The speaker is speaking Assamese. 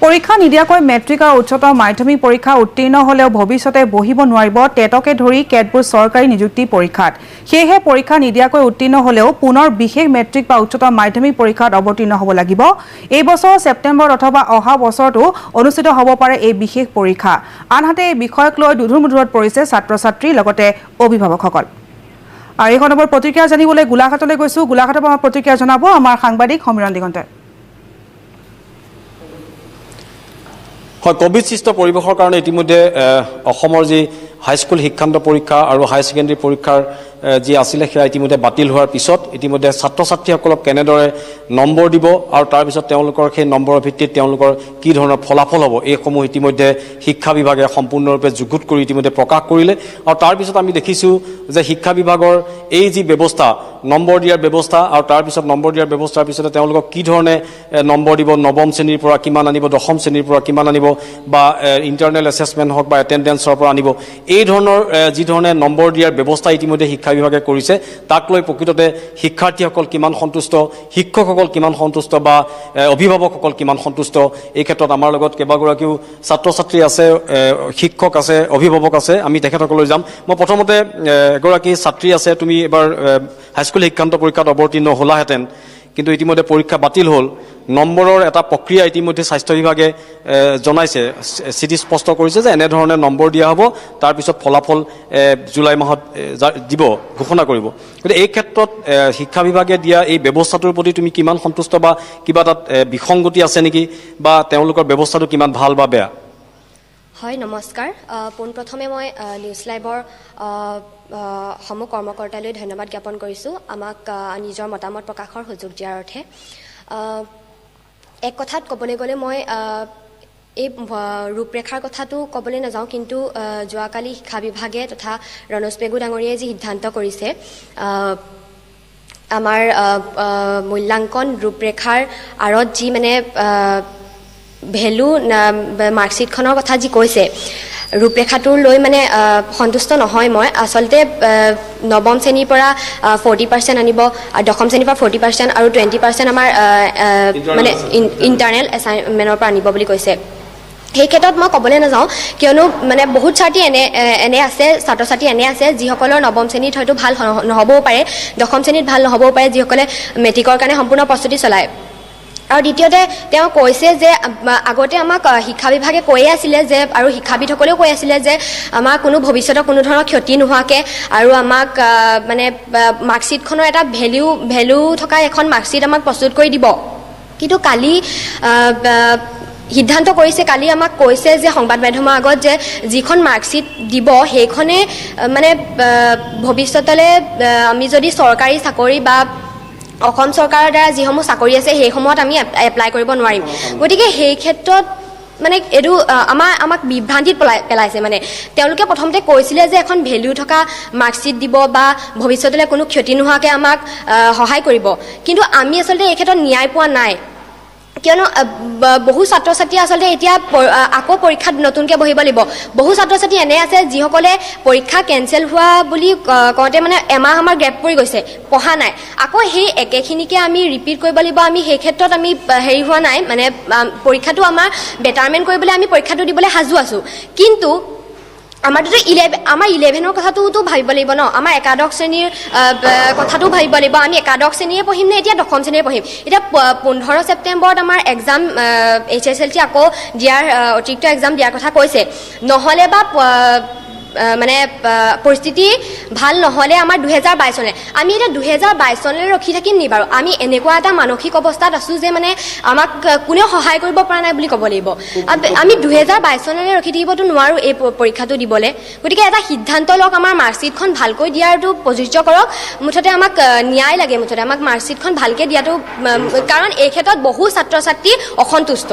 পৰীক্ষা নিদিয়াকৈ মেট্ৰিক আৰু উচ্চতৰ মাধ্যমিক পৰীক্ষা উত্তীৰ্ণ হ'লেও ভৱিষ্যতে বহিব নোৱাৰিব টেটকে ধৰি কেতবোৰ চৰকাৰী নিযুক্তি পৰীক্ষাত। সেয়েহে পৰীক্ষা নিদিয়াকৈ উত্তীৰ্ণ হ'লেও পুনৰ বিশেষ মেট্ৰিক বা উচ্চতৰ মাধ্যমিক পৰীক্ষাত অৱতীৰ্ণ হ'ব লাগিব। এই বছৰৰ ছেপ্টেম্বৰ অথবা অহা বছৰতো অনুষ্ঠিত হ'ব পাৰে এই বিশেষ পৰীক্ষা। আনহাতে এই বিষয়ক লৈ দুধুৰ মুধুৰত পৰিছে ছাত্ৰ ছাত্ৰী লগতে অভিভাৱকসকল। আৰু এই সন্দৰ্ভত প্ৰতিক্ৰিয়া জানিবলৈ গোলাঘাটলৈ গৈছোঁ। গোলাঘাটৰ পৰা প্ৰতিক্ৰিয়া জনাব আমাৰ সাংবাদিক সমীৰণ দিগন্তই। হয়, কোভিড সৃষ্ট পৰিৱেশৰ কাৰণে ইতিমধ্যে অসমৰ যি হাইস্কুল শিক্ষান্ত পৰীক্ষা আৰু হায়াৰ ছেকেণ্ডেৰী পৰীক্ষাৰ যি আছিলে সেয়া ইতিমধ্যে বাতিল হোৱাৰ পিছত ইতিমধ্যে ছাত্ৰ ছাত্ৰীসকলক কেনেদৰে নম্বৰ দিব আৰু তাৰপিছত তেওঁলোকৰ সেই নম্বৰৰ ভিত্তিত তেওঁলোকৰ কি ধৰণৰ ফলাফল হ'ব এইসমূহ ইতিমধ্যে শিক্ষা বিভাগে সম্পূৰ্ণৰূপে যুগুত কৰি ইতিমধ্যে প্ৰকাশ কৰিলে। আৰু তাৰপিছত আমি দেখিছোঁ যে শিক্ষা বিভাগৰ এই যি ব্যৱস্থা, নম্বৰ দিয়াৰ ব্যৱস্থা আৰু তাৰপিছত নম্বৰ দিয়াৰ ব্যৱস্থাৰ পিছতে তেওঁলোকক কি ধৰণে নম্বৰ দিব, নৱম শ্ৰেণীৰ পৰা কিমান আনিব, দশম শ্ৰেণীৰ পৰা কিমান আনিব বা ইণ্টাৰনেল এছেছমেণ্ট হওক বা এটেণ্ডেঞ্চৰ পৰা আনিব, এই ধৰণৰ যি ধৰণে নম্বৰ দিয়াৰ ব্যৱস্থা ইতিমধ্যে শিক্ষা বিভাগে কৰিছে তাক লৈ প্ৰকৃততে শিক্ষাৰ্থীসকল কিমান সন্তুষ্ট, শিক্ষকসকল কিমান সন্তুষ্ট বা অভিভাৱকসকল কিমান সন্তুষ্ট, এই ক্ষেত্ৰত আমাৰ লগত কেইবাগৰাকীও ছাত্ৰ ছাত্ৰী আছে, শিক্ষক আছে, অভিভাৱক আছে, আমি তেখেতসকললৈ যাম। মই প্ৰথমতে এগৰাকী ছাত্ৰী আছে, তুমি এবাৰ হাইস্কুল শিক্ষান্ত পৰীক্ষাত অৱতীৰ্ণ হ'লাহেঁতেন, কিন্তু ইতিমধ্যে পৰীক্ষা বাতিল হ'ল। নম্বৰৰ এটা প্ৰক্ৰিয়া ইতিমধ্যে স্বাস্থ্য বিভাগে জনাইছে, স্থিতি স্পষ্ট কৰিছে যে এনেধৰণে নম্বৰ দিয়া হ'ব, তাৰপিছত ফলাফল জুলাই মাহত দিব, ঘোষণা কৰিব। গতিকে এই ক্ষেত্ৰত শিক্ষা বিভাগে দিয়া এই ব্যৱস্থাটোৰ প্ৰতি তুমি কিমান সন্তুষ্ট বা কিবা তাত বিসংগতি আছে নেকি বা তেওঁলোকৰ ব্যৱস্থাটো কিমান ভাল বা বেয়া? হয়, নমস্কাৰ। পোনপ্ৰথমে মই নিউজ লাইভৰ সমূহ কৰ্মকৰ্তালৈ ধন্যবাদ জ্ঞাপন কৰিছোঁ আমাক নিজৰ মতামত প্ৰকাশৰ সুযোগ দিয়াৰ অৰ্থে। এক কথাত ক'বলৈ গ'লে মই এই ৰূপৰেখাৰ কথাটো ক'বলৈ নাযাওঁ, কিন্তু যোৱাকালি শিক্ষা বিভাগে তথা ৰণোজ পেগু ডাঙৰীয়াই যি সিদ্ধান্ত কৰিছে আমাৰ মূল্যাংকন ৰূপৰেখাৰ আঁৰত যি মানে ভেলু মাৰ্কশ্বিটখনৰ কথা যি কৈছে, ৰূপৰেখাটোৰ লৈ মানে সন্তুষ্ট নহয় মই। আচলতে নৱম শ্ৰেণীৰ পৰা 40% আনিব, দশম শ্ৰেণীৰ পৰা 40% আৰু 20% আমাৰ মানে ইণ্টাৰনেল এছাইনমেণ্টৰ পৰা আনিব বুলি কৈছে। সেই ক্ষেত্ৰত মই ক'বলৈ নাযাওঁ, কিয়নো মানে বহুত ছাত্ৰী এনে এনে আছে, ছাত্ৰ ছাত্ৰী এনে আছে যিসকলৰ নৱম শ্ৰেণীত হয়তো ভাল নহ'বও পাৰে, দশম শ্ৰেণীত ভাল নহ'বও পাৰে, যিসকলে মেট্ৰিকৰ কাৰণে সম্পূৰ্ণ প্ৰস্তুতি চলায়। আৰু দ্বিতীয়তে তেওঁ কৈছে যে আগতে আমাক শিক্ষা বিভাগে কৈয়ে আছিলে যে, আৰু শিক্ষাবিদসকলেও কৈ আছিলে যে আমাৰ কোনো ভৱিষ্যতৰ কোনো ধৰণৰ ক্ষতি নোহোৱাকৈ আৰু আমাক মানে মাৰ্কশ্বিটখনৰ এটা ভেলু থকা এখন মাৰ্কশ্বিট আমাক প্ৰস্তুত কৰি দিব। কিন্তু কালি সিদ্ধান্ত কৰিছে, কালি আমাক কৈছে যে সংবাদ মাধ্যমৰ আগত যে যিখন মাৰ্কশ্বিট দিব সেইখনে মানে ভৱিষ্যতলৈ আমি যদি চৰকাৰী চাকৰি বা অসম চৰকাৰৰ দ্বাৰা যিসমূহ চাকৰি আছে সেইসমূহত আমি এপ্লাই কৰিব নোৱাৰিম। গতিকে সেই ক্ষেত্ৰত মানে এইটো আমাক বিভ্ৰান্তিত পেলাইছে। মানে তেওঁলোকে প্ৰথমতে কৈছিলে যে এখন ভেলু থকা মাৰ্কশ্বিট দিব বা ভৱিষ্যতলৈ কোনো ক্ষতি নোহোৱাকৈ আমাক সহায় কৰিব, কিন্তু আমি আচলতে এই ক্ষেত্ৰত ন্যায় পোৱা নাই। কিয়নো বহু ছাত্ৰ ছাত্ৰীয়ে আচলতে এতিয়া আকৌ পৰীক্ষাত নতুনকৈ বহিব লাগিব। বহু ছাত্ৰ ছাত্ৰী এনে আছে যিসকলে পৰীক্ষা কেঞ্চেল হোৱা বুলি কওঁতে মানে এমাহ আমাৰ গেপ পৰি গৈছে, পঢ়া নাই, আকৌ সেই একেখিনিকে আমি ৰিপিট কৰিব লাগিব। আমি সেই ক্ষেত্ৰত আমি হেৰি হোৱা নাই, মানে পৰীক্ষাটো আমাৰ বেটাৰমেণ্ট কৰিবলৈ আমি পৰীক্ষাটো দিবলৈ সাজু আছোঁ, কিন্তু আমাৰটোতো আমাৰ ইলেভেনৰ কথাটোতো ভাবিব লাগিব ন, আমাৰ একাদশ শ্ৰেণীৰ কথাটোও ভাবিব লাগিব। আমি একাদশ শ্ৰেণীয়ে পঢ়িম নে এতিয়া দশম শ্ৰেণীয়ে পঢ়িম? এতিয়া 15 ছেপ্টেম্বৰত আমাৰ এক্সাম HSLC আকৌ দিয়াৰ অতিৰিক্ত এক্সাম দিয়াৰ কথা কৈছে, নহ'লে বা মানে পৰিস্থিতি ভাল নহ'লে আমাৰ 2022 চনলৈ, আমি এতিয়া 2022 চনলৈ ৰখি থাকিম নি বাৰু? আমি এনেকুৱা এটা মানসিক অৱস্থাত আছোঁ যে মানে আমাক কোনেও সহায় কৰিব পৰা নাই বুলি ক'ব লাগিব। আমি 2022 চনলৈ ৰখি থাকিবতো নোৱাৰোঁ এই পৰীক্ষাটো দিবলৈ। গতিকে এটা সিদ্ধান্ত লওক, আমাৰ মাৰ্কশ্বিটখন ভালকৈ দিয়াৰটো প্ৰযোজ্য কৰক। মুঠতে আমাক ন্যায় লাগে, মুঠতে আমাক মাৰ্কশ্বিটখন ভালকৈ দিয়াটো, কাৰণ এই ক্ষেত্ৰত বহু ছাত্ৰ ছাত্ৰী অসন্তুষ্ট।